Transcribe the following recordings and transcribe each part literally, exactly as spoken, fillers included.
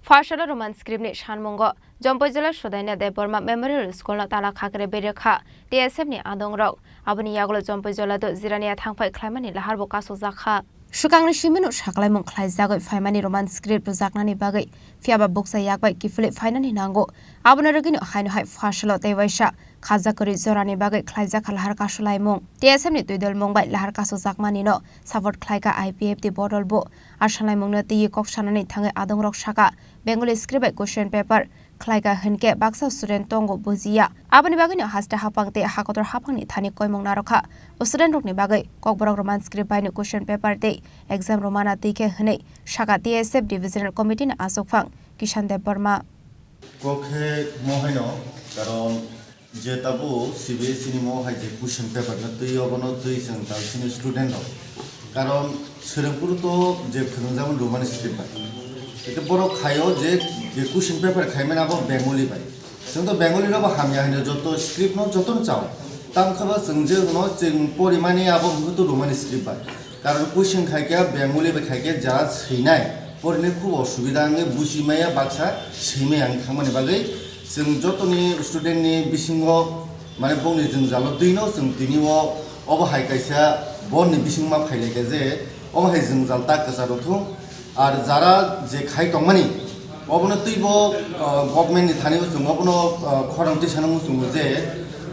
Pharsalo Roman script ni sanmungo Jompoijola Sudaina Debbarma Memorial School no tala khakre berwi kha T S F ni adongrok. Aboni yagulo Jompoijola do jirania thangphai khlaimani lahar bo kasojak kha. Swkangni simino saklaimung khlaijagwi phaimani Roman script rwjaknani bagwi, phiyaba bukcha yak bai kiphilwi phainani nango. Abono rwgwino haino hai pharsalo tei waisa khajak kwrwi jorani bagwi khlaijak kha lahar kasolaimung. T S F ni twidolmung bai lahar kasojakmani no support khlaikha I P F T bodol bo. A salaimungno twiwi kok sanani thangwi adongrok saka, Bengali script bai question paper khlaikha hinkhe baksa student tongo bujiya. Aboni bagwino haste haphang tei hakotor haphangni thani koimung narwkha. Student rokni bagwi Kokborok Roman script baino question paper tei exam rwmana twi khe hwnwi saka T S F Divisional Committee ni achukphang Kishan Debbarma. Kok khe mo haino, karon je tabuk C B S E ni mo hai je question paper no twi, obono twi chwng tal sini student rok. Karon swrwngphuru to je phwrwngjakmani Roman script bai. Eke borok khaio je, je question paper khaimani abo Bengali bai. Chwng to Bengali no bo hamya hinwi joto script no joto no chao. Tamkhe bo chwng je no chwng porimani abo hwnkhe to Roman script bai. Karon question khaikhe Bengali bai khaikhe jara swinai. Porinai khub osubida wngwi buji maya baksa swimai ang thangmani bagwi. Chwng jotoni student ni bisingo mane bongni jwngjalo twi no chwng tini o obo hai kaisa bonni bisingma phailaikha je obo hai jwngjal ta kwcharo thung. Ar jara je khai tongmani, obono twibo, ah, government ni thani o chwng obono, ah, khorang twi sana muchungo je,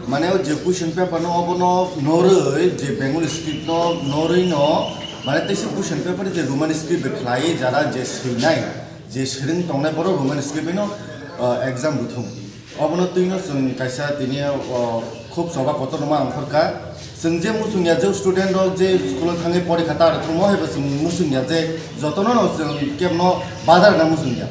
mane o je question paper no obono norwi je Bengali script no norwi no, mane teisa question paper je Roman script bai khlai jara je swinai, je swrwng tongnai borok Roman script bai no, ah, exam bo thung. Obono twino chwng kaisa tini, o, khub choba kotor rwma ongkhorkha. Chwng je muchungya je student rok je school o thangwi porikha ta rwthwngmo hai bo chwng muchungya je jotono no chwng kebno badar na muchungya.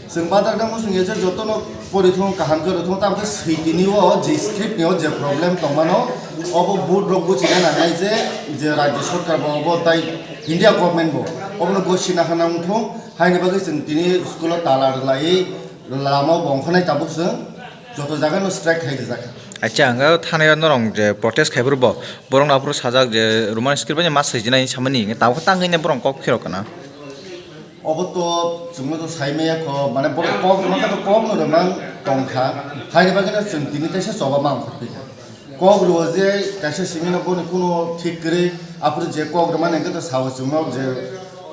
Chwng badar na muchungya je jotono porithwng kaham khe rwthwng tamo khe swi tini o je script ni o je problem tongmano obo board rok buchina nangnai je, je rajya sorkar bo obo tai India government bo obono gosina hana wngthwng haini bagwi chwng tini school o tala rwlaiwi Lama o bo ongkha nai tabuk chwng joto jaga no strike khai rijak. Acha, ang thani norong je protest khai phuru bo, borok no aphuru sajak je Roman script bai ma swijinai hinwi samani, tabuk tangwi borok kok phirok kana. Obo to chwngno to sai maya kho, mane borok kok rwma khe to kok no rwmang tongkha, haini bagwi no chwng tini teisa choba ma ongkhor phikha. Kok rwo je kaisa simi no boni kuno thik kwrwi, aphuru je kok rwmani hwnkhe to sao chwngno je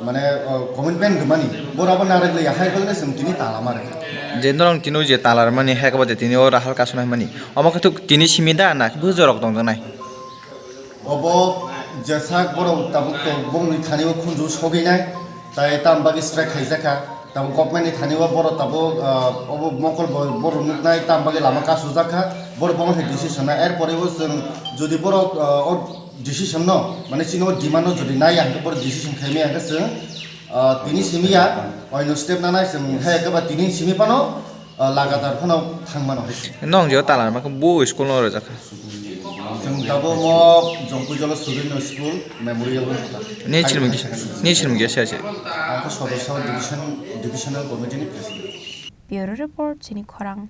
mane, o, commitment rwmani, boro abo narwk liya, hai bagwi chwng tini tala ma rwkha. Je norok tini je tala rwmani, hai khe bo je tini o rahal kasonai mani. Omo khe to tini simi da na bujorok tongjaknai? Obo je sak borok tabuk to bongni thani o khunju sogwi nai, tai tam bagwi strike khaijak kha. Tamo government ni thani o borok tabuk, ah, obo mokol bo borok nuknai tam bagwi lama kasujak kha, borok bomo hai decision na. Er pore bo chwng jodi borok, ah, o decision no, mane chini o demand no jodi nai ya hwnkhe borok decision khai maya hwnkhe chwng, ah, tini simi ya, oino step nanai chwng hai khe ba tini simi phano, ah, lagatar phano thang mano hai se. Nong je o tala ma khe bo school no rwjak kha. Chwng tabuk mo Jongkuijolo Surinno School Memorial wngkha. Ni chirmung kisa, ni chirmung kisa se. Ang khe Sodorsa Division, Divisional Committee ni President. Bureau Report, Chini Khorang.